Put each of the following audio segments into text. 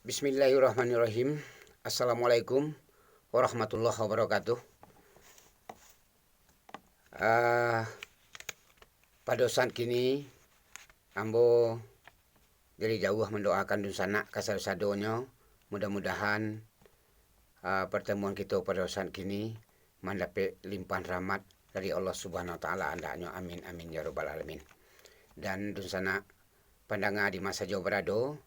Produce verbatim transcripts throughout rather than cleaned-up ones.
Bismillahirrahmanirrahim. Assalamualaikum warahmatullahi wabarakatuh. Ah, pado saat kini, ambo dari jauah mandoakan dunsanak kasado-sadonyo, mudah-mudahan, ah, partamuan kito pado saat kini mandapek limpahan rahmat dari Allah Subhanahu Wa Taala andaknyo. Amin, amin, ya rabbal alamin. Dan dunsanak pandanga di ma sajo barado,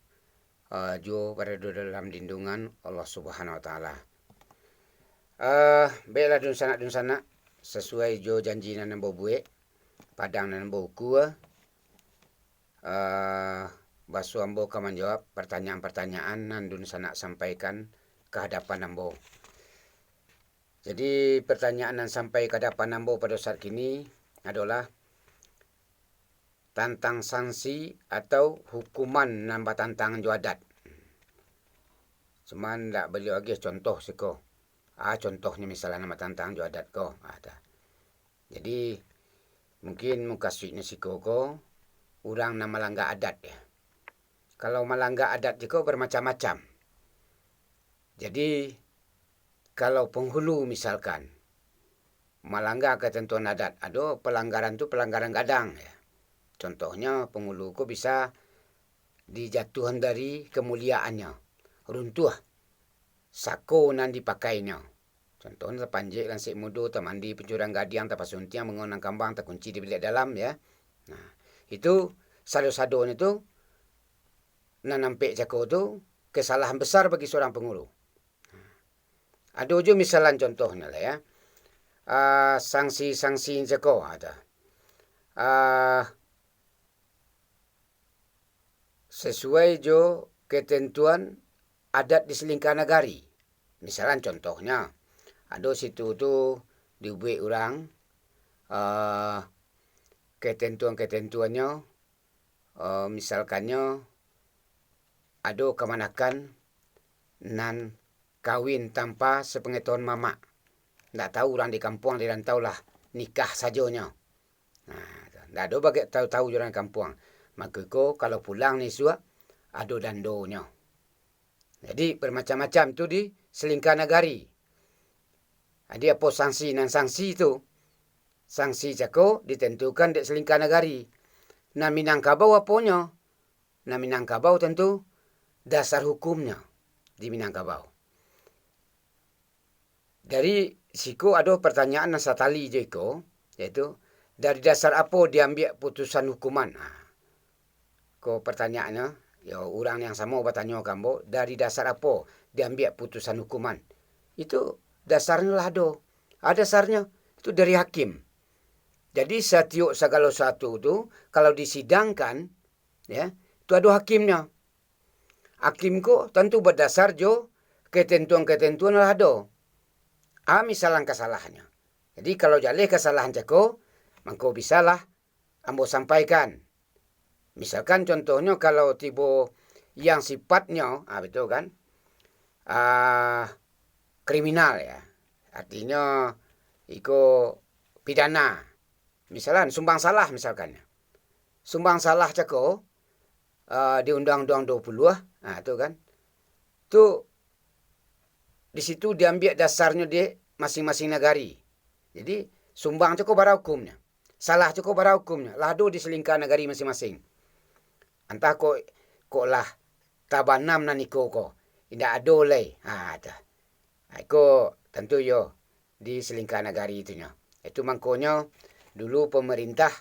ah, juo barado dalam lindungan Allah Subhanahu Wa Taala. Ah, baiklah dunsanak-dunsanak, sasuai jo janji nan ambo buek, padang nan ambo ukua, ah, baso ambo ka manjawab partanyaan-partanyaan nan dunsanak sampaikan ka hadapan ambo. Jadi, partanyaan nan sampai ka hadapan ambo pado saat kini adolah tantang sanksi atau hukuman nan batantangan jo adat. Cuman ndak baliau agiah contoh siko. Ah, contohnyo misalnyo nan batantangan jo adat ko. Ah, ta. Jadi, mungkin mukasuiknyo siko ko, urang nan malangga adat, ya. Kalau malangga adat siko bamacam-macam. Jadi, kalau penghulu misalkan, malangga ketentuan adat, ado pelanggaran tu pelanggaran gadang, ya. Contohnyo, penghulu ko bisa dijatuahan dari kemuliaannyo, runtuah sako nan dipakainyo. Contohnyo, tapanjek lansek mudo, tamandi pancurang gadiang, tapasuntiang bungo nan kambang, takunci di biliak dalam, ya. Nah, itu sado-sadonyo tu, nan ampek cako tu, kesalahan besar bagi seorang pengulu. Ado juo misalan contohnyo lah, ya. Ah, sanksi-sanksi cako, ah, tu. Ah, sasuai jo ketentuan adat di salingka nagari. Misalan contohnyo, ado situ tu dibuek urang, ah, ketentuan-ketentuannyo, eh, misalkannyo, ado kamanakan nan kawin tanpa sepengetahuan mamak. Ndak tahu urang di kampuang, di rantau lah, nikah sajonyo. Nah, ndak ado bagai tahu-tahu jo urang di kampuang. Mako iko, kalau pulang ni isuak, ado dandonyo. Jadi, bermacam-macam tu di salingka nagari. Jadi, apo sanksi nan sanksi tu? Sanksi cako ditentukan dek salingka nagari. Nan Minangkabau aponyo? Nan Minangkabau tantu dasar hukumnyo di Minangkabau. Dari siko ado pertanyaan nan satali jo iko, yaitu, dari dasar apo diambiak putusan hukuman? Ha. Ko pertanyaannyo, yo, urang yang samo batanyo ka ambo, dari dasar apo diambiak putusan hukuman? Itu dasarnyo lah ado. Ah, dasarnyo itu dari hakim. Jadi, satiok sagalo satu tu, kalau disidangkan, ya, tu ado hakimnyo. Hakim ko tantu badasar jo ketentuan-ketentuan lah ado. Ah, misalan kasalahan. Jadi, kalau jaleh kasalahan cako, mangko bisalah ambo sampaikan. Misalkan contohnyo, kalau tibo yang sifatnyo, ah, betul kan, ah, kriminal, ya, artinyo iko pidana. Misalan, sumbang salah misalkan. Sumbang salah cako, ah, di Undang-Undang dua puluh, ah, tu kan. Tu di situ diambiak dasarnyo di masing-masing nagari. Jadi, sumbang cako bara hukumnyo. Salah cako bara hukumnyo. Lah ado di salingka nagari masing-masing. Antah kok, kok lah tabanam nan iko ko. Indak ado lai. Ha, tu. Ha, iko tantu yo di salingka nagari tu nyo. Itu mangkonyo dulu pemerintah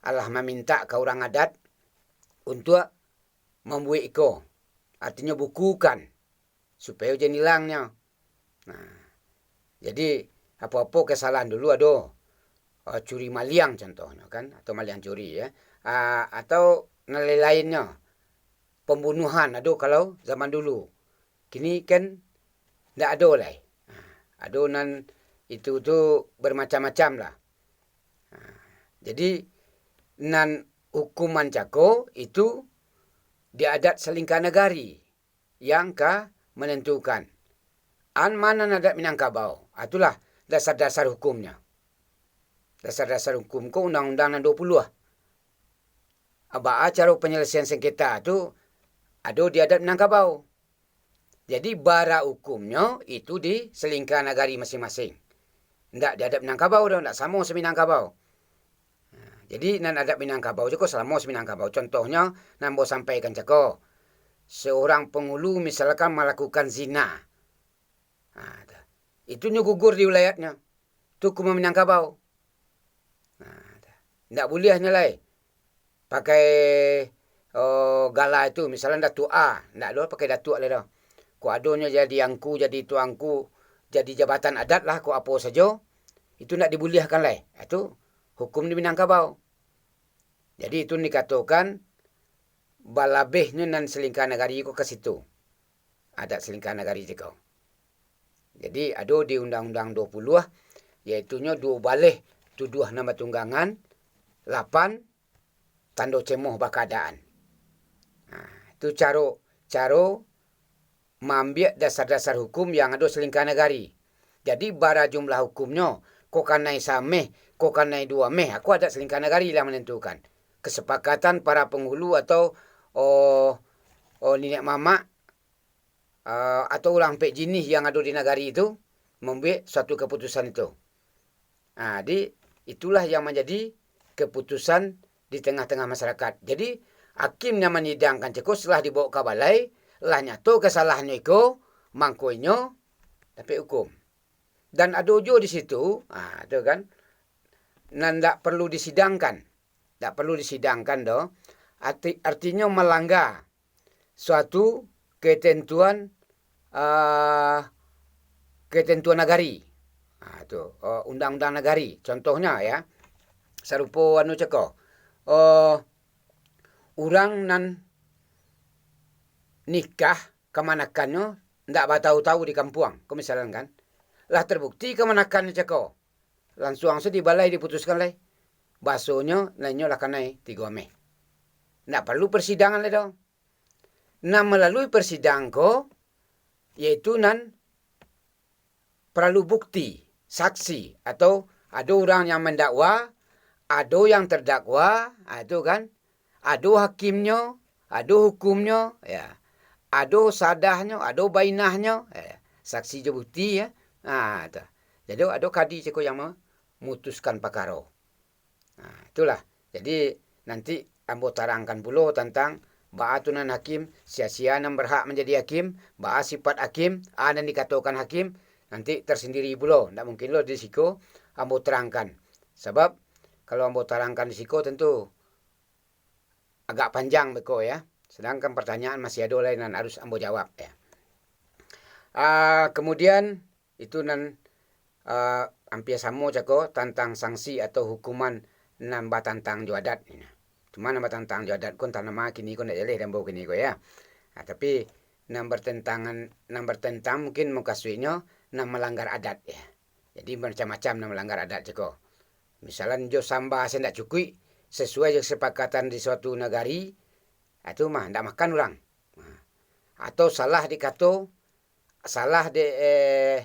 alah mamintak ka urang adat untuak mambuek iko. Artinyo bukukan. Supayo jan ilangnyo. Nah, jadi, apo-apo kesalahan dulu ado, eh, curi maliang contohnyo kan, atau maliang curi, ya. Ah, atau nan lain-lainnyo, pembunuhan ado kalau zaman dulu. Kini kan ndak ado lai. Ah, ado nan itu tu bermacam-macam lah. Ah, jadi, nan hukuman cako itu di adat salingka nagari yang ka manantukan. An ma nan adat Minangkabau. Ah, itulah dasar-dasar hukumnyo. Dasar-dasar hukum ko Undang-Undang nan dua puluh. Ah, baa caro panyalesaian sengketa tu ado di adat Minangkabau. Jadi, bara ukumnyo itu di salingka nagari masing-masing. Ndak di adat Minangkabau doh, ndak samo sa-Minangkabau. Nah, jadi, nan adat Minangkabau jo ko salamo sa-Minangkabau. Contohnyo, nan ambo sampaikan cako, seorang penghulu misalkan malakukan zina. Nah, tu. Itu nyo gugur di wilayatnyo. Tu hukum Minangkabau. Nah, tu. Ndak buliah nyo lai pakai, oh, gala itu, misalnya Datuak A, ndak ado pakai Datuak lai doh. Kok adonyo jadi angku, jadi tuangku, jadi jabatan adat lah, kok apo sajo, itu ndak dibuliahkan lai. Itu hukum di Minangkabau. Jadi itu dikatokan balabehnyo nan salingka nagari ko ka situ. Adat salingka nagari cako. Jadi ado di Undang-Undang duo puluah, yaitunyo duo baleh tuduah nan batunggangan, lapan tando cemoh bakaadaan. Nah, itu caro, caro maambiak dasar-dasar hukum yang ado salingka nagari. Jadi, bara jumlah hukumnyo, ko kanai sameh, ko kanai duo meh, ako adat salingka nagari lah manantukan. Kesepakatan para penghulu atau, oh, oh, niniak mamak, ah, atau urang ampek jinih yang ado di nagari itu mambuek suatu kaputusan itu. Ah, di, itulah yang manjadi kaputusan di tangah-tangah masyarakat. Jadi, hakim nan manyidangkan cako setelah dibawa ka balai, lah nyato kasalahannyo iko, mangko inyo dapek hukum. Dan ado juo di situ, ah, tu kan, nan ndak perlu disidangkan. Ndak perlu disidangkan doh. Arti, artinyo malangga suatu ketentuan, ah, ketentuan nagari. Ah, tu, oh, undang-undang nagari. Contohnyo, ya, sarupo anu cako, oh, urang nan nikah kamanakannyo ndak batau-tau di kampuang, ko misalkan kan. Lah terbukti kamanakannyo cako, lansuang se di balai diputuskan lai. Basonyo, nan inyo lah kanai tigo ameh. Ndak paralu persidangan lai doh. Nan malalui persidangan ko, yaitu nan paralu bukti, saksi, atau ado urang yang mandakwa, ado yang terdakwa, ah, itu kan. Ado hakimnyo, ado hukumnyo, ya. Ado sadahnyo, ado bainahnyo, ya. Saksi jo bukti, ya. Ah, tu. Jadi, ado kadi cako yang memutuskan pakaro. Nah, itulah. Jadi, nanti ambo tarangkan pulo tantang baa tu nan hakim, sia-sia nan berhak manjadi hakim, baa sifat hakim, a nan dikatokan hakim, nanti tersendiri pulo. Ndak mungkin lo di siko ambo terangkan. Sabab, kalau ambo tarangkan di siko, tentu agak panjang beko, ya. Sedangkan pertanyaan masih ado lai nan harus ambo jawab, ya. Ah, kemudian, itu nan, ah, ampia samo cako tantang sanksi atau hukuman nan batantang jo adat. Cuma nan batantang jo adat ko antah nama kini ko ndak jaleh di ambo kini ko, ya. Ah, tapi nan bertentangan, nan bertentang mungkin mukasuiknyo nan melanggar adat, ya. Jadi macam-macam nan melanggar adat cako. Misalkan jo samba se ndak cukuik, sesuai jo kesepakatan di suatu nagari, ah, tu mah ndak makan urang. Nah, atau salah dikato, salah dek, eh,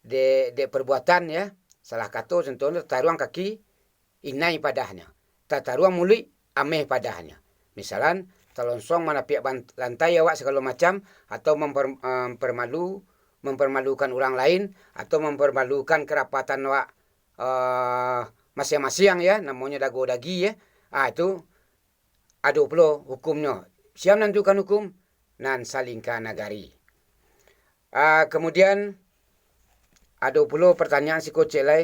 dek, dek perbuatan, ya, salah kato, contohnyo tataruang kaki inai padahnyo, tataruang muluik ameh padahnyo. Misalkan, talonsong manapiak ban-, lantai awak sagalo macam, atau memper-, mempermalu-, mempermalukan urang lain, atau mempermalukan kerapatan awak, eh, masiang-masiang, ya, namonyo dago dagi, ya. Ah, itu ado pulo hukumnyo. Sia nan manantukan hukum? Nan salingka nagari. Ah, kemudian, ado pulo pertanyaan siko ciek lai,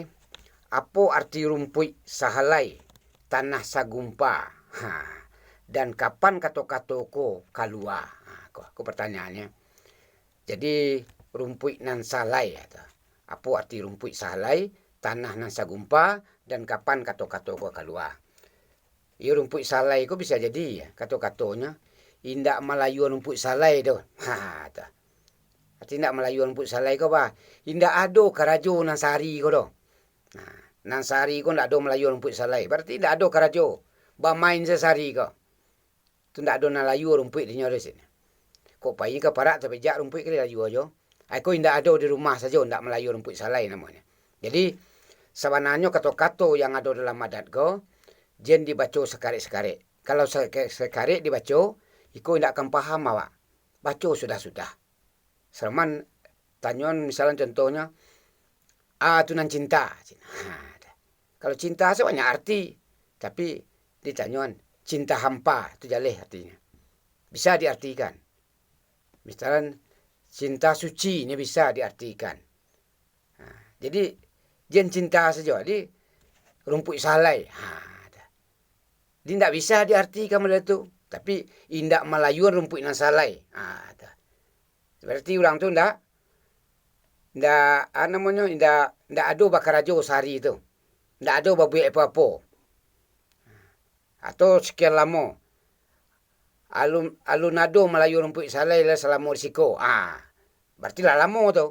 apo arti rumpuik sahalai, tanah sagumpa? Ha, dan kapan kato-kato ko kalua? Ha, ko, ko pertanyaannyo. Jadi, rumpuik nan sahalai, apo arti rumpuik sahalai, tanah nan sagumpa, dan kapan kato-kato ko kalua? Iyo, rumpuik sahalai ko bisa jadi, kato-katonyo, indak malayua rumpuik sahalai tu. Ha, tu. Arti indak malayua rumpuik sahalai ko, bah, indak ado karajo nan sahari ko doh. Nah, nan sahari ko ndak ado malayua rumpuik sahalai, berarti indak ado karajo, bamain se sahari ko. Tu ndak ado nan layua rumpuik dinyo di siko. Kok pai ka parak tapijak rumpuik ka layua jo. Ai ko indak ado, di rumah sajo, ndak malayua rumpuik sahalai namonyo. Jadi, sabananyo kato-kato yang ado dalam adat ko, jan dibaco sakarek-sakarek. Kalau saka-, sakarek dibaco, iko indak akan paham awak. Baco sudah-sudah. Saman tanyoan, misalnya contohnya, "A tu nan cinta?" Ha, dah. Kalau cinta se banyak arti, tapi ditanyoan, "Cinta hampa," tu jaleh artinyo. Bisa diartikan. Misalnya, "Cinta suci," nyo bisa diartikan. Ha, jadi, jan cinta sajo, jadi rumpuik salai. Ha, dah. Jadi, ndak bisa diartikan model tu. Tapi, indak malayuan rumpuik nan salai. Ha, dah. Berarti urang tu ndak, ndak, a, namonyo, ndak, ndak ado bakarajo sahari tu. Ndak ado babuek apo-apo. Atau sekian lamo. Alun, alun ado malayu rumpuik salai lah salamo di siko. Ah, berarti lah lamo tu.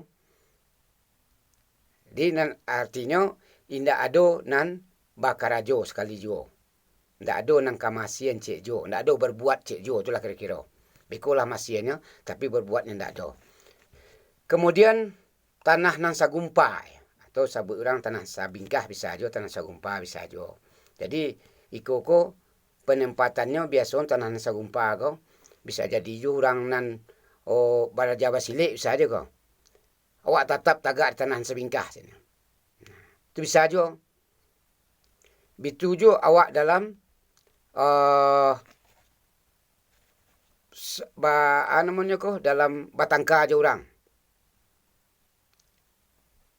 Jadi, nan artinyo, indak ado nan bakarajo sakali juo. Ndak ado nan ka masian ciek juo, ndak ado berbuat ciek juo, itulah kiro-kiro. Beko lah masiannyo, tapi berbuatnyo ndak ado. Kemudian, tanah nan sagumpa, atau sabuik urang tanah sabingkah bisa juo, tanah sagumpa bisa juo. Jadi, iko ko penempatannyo biaso tanah nan sagumpa ko, bisa jadi juo urang nan, oh, baraja basilek bisa juo ko. Awak tatap tagak di tanah nan sabingkah sinan. Nah, itu bisa juo. Bitu juo awak dalam, eh, s-, ba-, a namonyo ko, dalam batangka jo urang.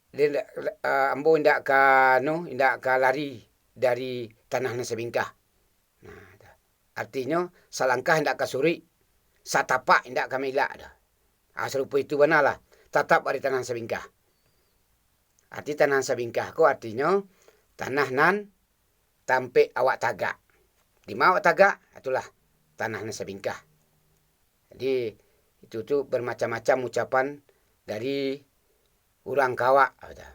Dia ndak, eh, ambo indak ka, anu, indak ka lari dari tanah nan sabingkah. Nah, artinyo, salangkah indak ka suruik, satapak indak ka mailak doh. Ah, sarupo itu bana lah, tatap ari tanah nan sabingkah. Arti tanah nan sabingkah ko artinyo, tanah nan tampek awak tagak. Di ma awak tagak, itulah tanah nan sabingkah. Jadi, itu tu bermacam-macam ucapan dari urang ka awak, gitu.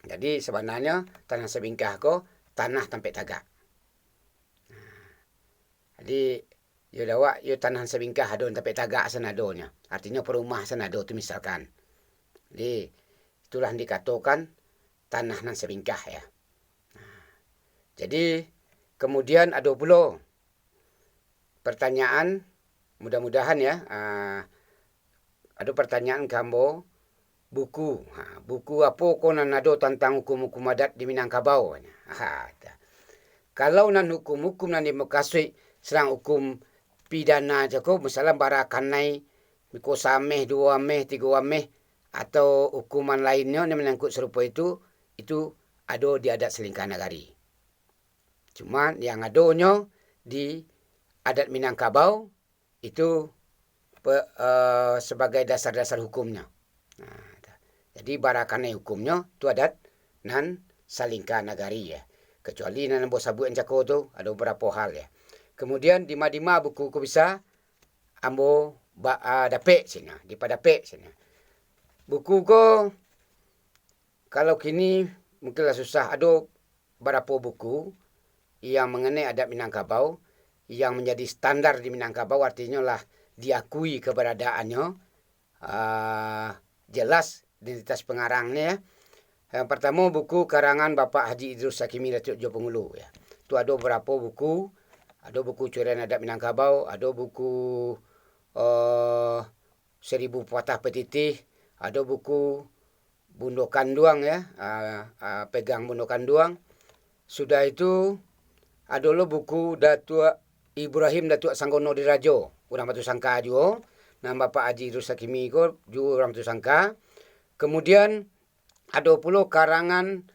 Jadi, sabananyo tanah sabingkah ko tanah tampek tagak. Nah, jadi, yo dawak, yo tanah sabingkah ado nan tampek tagak sanadonyo. Artinyo, parumah sanado tu misalkan. Jadi, itulah nan dikatokan tanah nan sabingkah, ya. Nah, jadi, kemudian ado pulo pertanyaan, mudah-mudahan ya, ah, ado pertanyaan ka ambo, buku, ha, buku apo ko nan ado tantang hukum-hukum adat di Minangkabau? Ha, ta. Kalau nan hukum-hukum nan dimukasuik sarang hukum pidana jo ko, misalnya bara kanai, miko sameh, duo ameh, tigo ameh, atau hukuman lainnyo nan manyangkut sarupo itu, itu ado di adat salingka nagari. Cuma yang adonyo di adat Minangkabau itu pe-, eh, sebagai dasar-dasar hukumnyo. Nah, jadi bara kanai hukumnyo tu adat nan salingka nagari, ya. Kecuali nan ambo sabuik ancako tu, ado babarapo hal, ya. Kemudian, dima-dima buku ko bisa ambo ba-, ah, dapek sinan, dipadapek sinan. Buku ko, kalau kini mungkin lah susah, ado barapo buku yang mangenai adat Minangkabau, yang manjadi standar di Minangkabau, artinyo lah diakui keberadaannyo, ah, jelas identitas pengarangnyo, ya. Yang partamo, buku karangan Bapak Haji Idrus Hakimi Datuak Jo Pangulu, ya. Tu ado barapo buku, ado buku Curian Adat Minangkabau, ado buku, eh, Seribu Patah Petitih, ado buku Bundo Kanduang, ya, ah, ah, Pegang Bundo Kanduang. Sudah itu, ado lo buku Datuak Ibrahim Datuak Sanggono Dirajo, urang Batusangka juo. Nan Bapak Haji Idrus Hakimi ko juo urang Batusangka. Kemudian, ado pulo karangan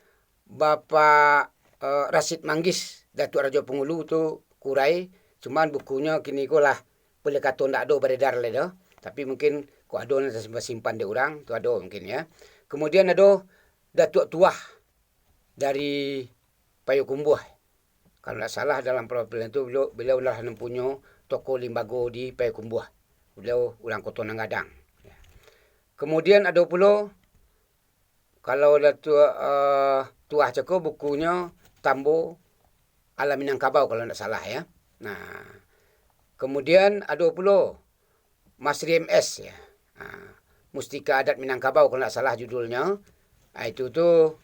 Bapak, eh, Rasid Manggis, Datuak Rajo Pangulu tu kurai, cuman bukunyo kini ko lah boleh kato ndak ado beredar lai doh. Tapi mungkin kok ado nan tasimpan-simpan dek urang, tu ado mungkin, ya. Kemudian ado Datuak Tuah dari Payokumbuah. Kalau ndak salah, dalam perwakilan tu, beliau, beliau lah mempunyai toko limbago di Payokumbuah. Beliau urang Koto Nan Gadang. Kemudian ado pulo, kalau Datuak, eh, Tuah cako, bukunyo Tambo Alam Minangkabau, kalau ndak salah, ya. Nah, kemudian ado pulo Masri M S, ya. Ha, Mustika Adat Minangkabau, kalau ndak salah judulnyo. Ha, itu tu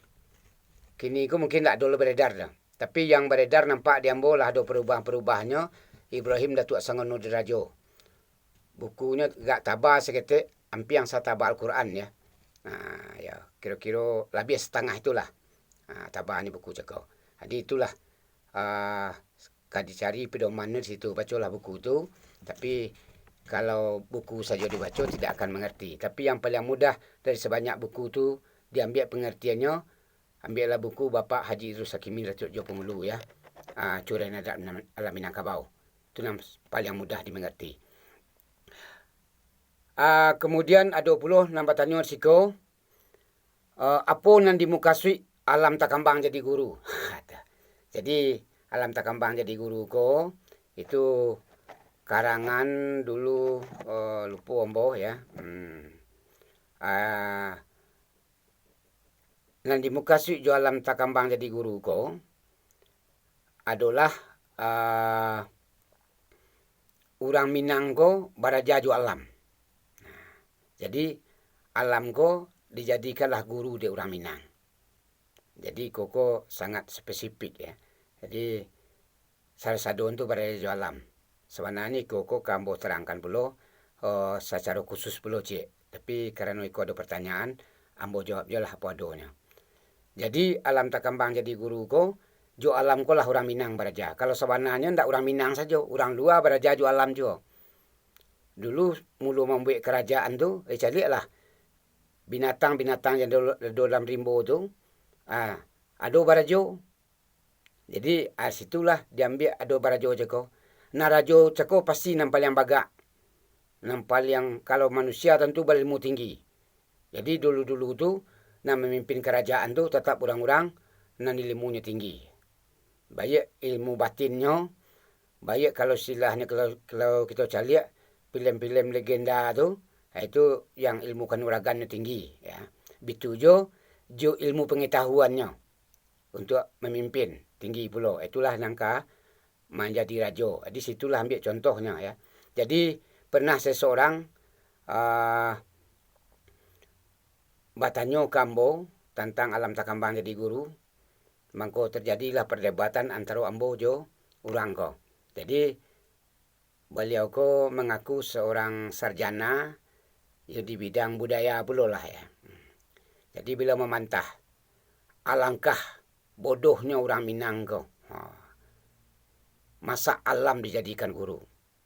kini ko mungkin ndak ado lo beredar doh. Tapi yang beredar nampak di ambo lah ado perubahan-perubahannyo, Ibrahim Datuak Sanggono Dirajo. Bukunyo agak taba saketek, ampiang sataba Al-Quran, ya. Nah, ya, kiro-kiro labiah satangah itulah, ah, tabanyo buku cako. Jadi itulah, ah, ka dicari pedoman di situ, bacolah buku tu. Tapi kalau buku sajo dibaco, tidak akan mangarti. Tapi yang paliang mudah dari sabanyak buku tu diambiak pangartiannyo, ambiaklah buku Bapak Haji Idrus Hakimi Datuak Jo Pangulu, ya. Ah, Curah Adat Alam Minangkabau. Itu nan paliang mudah dimangarti. Ah, kamudian ado pulo nan batanyo siko, ah, apo nan dimukasuik Alam Takambang Jadi Guru? Jadi, Alam Takambang Jadi Guru ko, itu karangan dulu, eh, lupo ambo, ya. Hmm. Ah, nan dimukasuik jo Alam Takambang Jadi Guru ko adolah, ah, urang Minang ko baraja jo alam. Jadi, alam ko dijadikanlah guru dek urang Minang. Jadi, iko ko sangat spesifik, ya. Jadi, sado-sado tu baraja jo alam. Sabananyo iko ko ka ambo tarangkan pulo, eh, sacaro khusus pulo ciek. Tapi, karano iko ado partanyaan, ambo jawab jo lah apo adonyo. Jadi, Alam Takambang Jadi Guru ko, jo alam ko lah urang Minang baraja. Kalau sabananyo ndak urang Minang sajo, urang lua baraja jo alam juo. Dulu, mulo mambuek karajaan tu, eh, caliaklah. Binatang-binatang yang do-, do dalam rimbo tu, ah, ado barajo. Jadi, ah, situlah diambiak ado barajo cako. Nan rajo cako pasti nan paliang bagak. Nan paliang, kalau manusia tantu barilmu tinggi. Jadi, dulu-dulu tu, nan mamimpin karajaan tu tatap urang-urang nan ilmunyo tinggi. Baiak ilmu batinnyo, baiak kalau istilahnyo, kalau, kalau kito caliak, filem-filem legenda tu, ha, itu yang ilmu kanuragannyo tinggi, ya. Bitu jo, jo ilmu pangatahuannyo. Untuak mamimpin, tinggi pulo. Itulah nan ka manjadi rajo. Di situlah ambiak contohnyo, ya. Jadi, pernah seseorang, ah, batanyo ka ambo tantang Alam Takambang Jadi Guru, mangko terjadilah perdebatan antaro ambo jo urang ko. Jadi, baliau ko mangaku seorang sarjana, yo, di bidang budaya pulo lah, ya. Jadi, baliau mamantah, alangkah bodohnyo urang Minang ko. Ha. Masa alam dijadikan guru?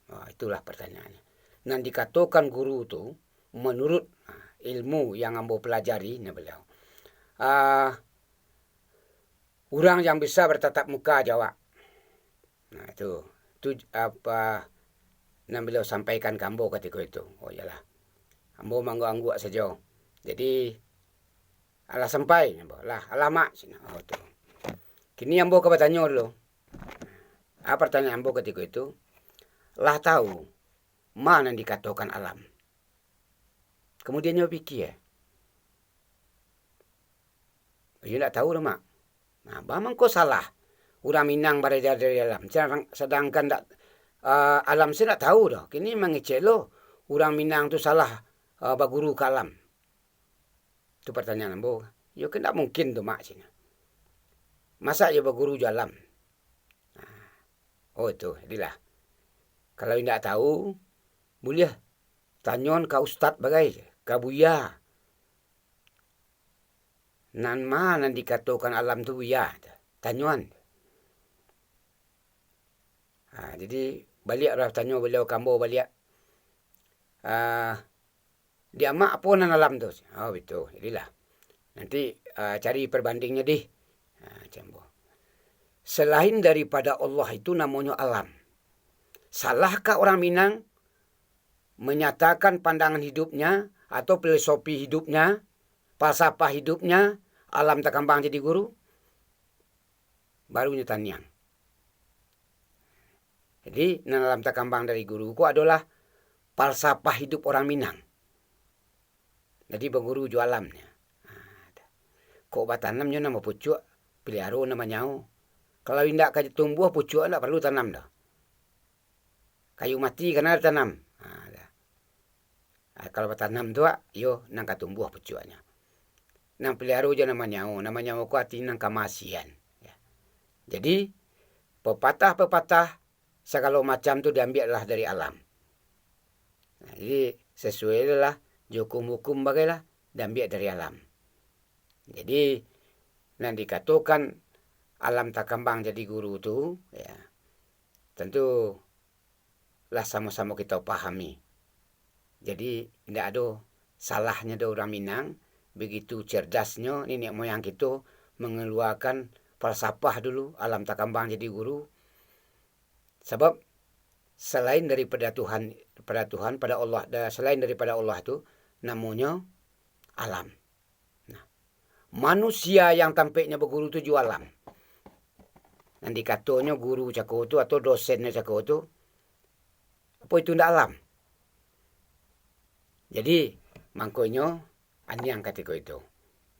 Ha, itulah pertanyaannyo. Nan dikatokan guru tu, menurut, ha, ilmu yang ambo pelajari, nah, baliau, ah, urang yang bisa bertatap muka jo awak. Nah, itu. Tu j-, apa, nan baliau sampaikan ka ambo katiko itu. Oh, iyolah. Ambo maangguk-angguk sajo. Jadi, alah sampai, ambo. Lah, alamak, cina. Oh, tu. Kini ambo ka batanyo dulu. Ah, pertanyaan ambo katiko itu, lah tahu ma nan dikatokan alam? Kemudian nyo pikia, "Iyo ndak tahu doh, Mak." Nah, baa mangko salah urang Minang baraja dari alam, sadang-, sadangkan ndak, eh, alam se ndak tahu doh. Kini mangecek lo urang Minang tu salah, eh, baguru ka alam. Tu pertanyaan ambo. Yo kan ndak mungkin tu, Mak, cina. Masa yo baguru jo alam? Nah, oh, itu, jadilah. Kalau indak tahu, buliah tanyoan ka ustad bagai, ka buya. Nan ma nan dikatokan alam tu, buya? Tanyoan. Ha, jadi, baliak lah tanyo baliau ka ambo baliak. Ah, di amak apo nan alam tu? Oh, bitu. Jadilah. Nanti, ah, cari perbandingnyo dih. Ha, cek ambo. Selain daripada Allah itu namonyo alam. Salahkah orang Minang menyatakan pandangan hidupnya atau filosofi hidupnya, falsafah hidupnya, Alam Takambang Jadi Guru? Baru nyo taniang. Jadi, nan Alam Takambang Jadi Guru ko adolah falsafah hidup orang Minang. Jadi, baguru jo alamnyo. Ha, tu. Kok batanam nyo nan bapucuak, piliharo nan manyao. Kalau indak ka tumbuah pucuak, indak paralu tanam doh. Kayu mati kana ditanam. Ha, tu. Ha, kalau batanam tu, ah, iyo nan ka tumbuah pucuaknyo. Nan piliharo jo nan manyao, nan manyao ko artinyo nan ka maasian. Ya. Jadi, pepatah-pepatah sagalo macam tu diambiaklah dari alam. Nah, jadi, sesuailah jo hukum-hukum bagailah, diambiak dari alam. Jadi, nan dikatokan alam takambang jadi guru tu, ya, tantu lah samo-samo kito pahami. Jadi, indak ado salahnyo doh urang Minang, begitu cerdasnyo niniak moyang kito mangaluakan falsafah dulu, alam takambang jadi guru. Sabab, salain daripada Tuhan, pada Tuhan, pada Allah, da-, salain daripada Allah tu, namonyo alam. Nah, manusia yang tampeknyo baguru tu juo alam. Nan dikatonyo guru cako tu atau dosennyo cako tu, apo itu ndak alam? Jadi, mangkonyo aniang katiko itu.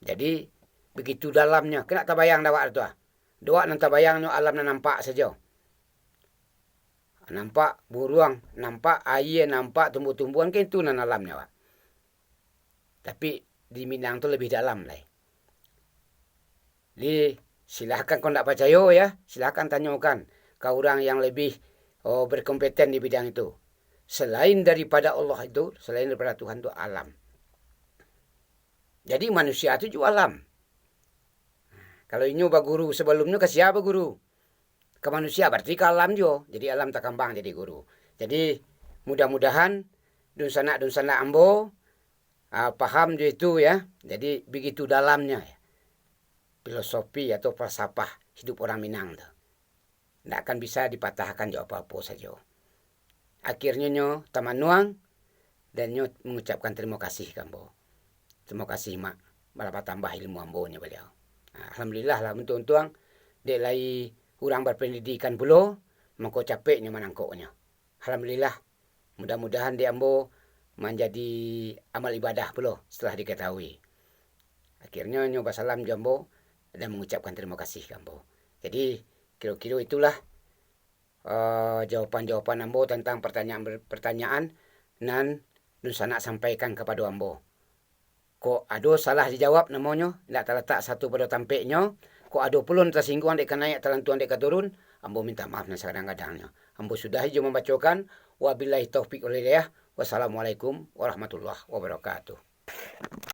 Jadi, begitu dalamnyo, kena tabayang dek awak tu ah. Dek awak nan tabayangnyo alam nan nampak sajo. Nampak buruang, nampak aia, nampak tumbuh-tumbuhan, kan itu nan alamnyo awak. Tapi, di Minang tu lebih dalam lai. Jadi, silahkan, kok ndak pacayo, ya, silahkan tanyokan ka urang yang lebih, oh, berkompeten di bidang itu. Selain daripada Allah itu, selain daripada Tuhan tu, alam. Jadi, manusia tu juo alam. Kalau inyo baguru sabalumnyo, ka sia baguru? Ka manusia, bararti ka alam juo. Jadi, alam takambang jadi guru. Jadi, mudah-mudahan dunsanak-dunsanak ambo, ah, paham jo itu, ya. Jadi, begitu dalamnyo, ya, filosofi atau falsafah hidup urang Minang tu. Ndak akan bisa dipatahkan jo apo-apo sajo. Akhirnyo nyo tamanuang, dan nyo mangucapkan tarimo kasih ka ambo. Tarimo kasih, Mak, balah batambah ilmu ambo, nyo baliau. Alhamdulillah lah, untuang-untuang, dek lai urang bapandidikan pulo, mangko capek nyo manangkoknyo. Alhamdulillah, mudah-mudahan dek ambo manjadi amal ibadah pulo setelah diketahui. Akhirnyo nyo basalam jo ambo dan mangucapkan tarimo kasih ka ambo. Jadi, kiro-kiro itulah, eh, jawaban-jawaban ambo tantang partanyaan-partanyaan nan dunsanak sampaikan kapado ambo. Kok ado salah dijawab namonyo, indak talatak satu pado tampeknyo, kok ado pulo nan tasingguang dek ka naiak, talantuang dek ka turun, ambo minta maaf nan sakadang-kadangnyo. Ambo sudahi jo mambacokan, wabillahi taufik wal hidayah, wassalamualaikum warahmatullahi wabarakatuh.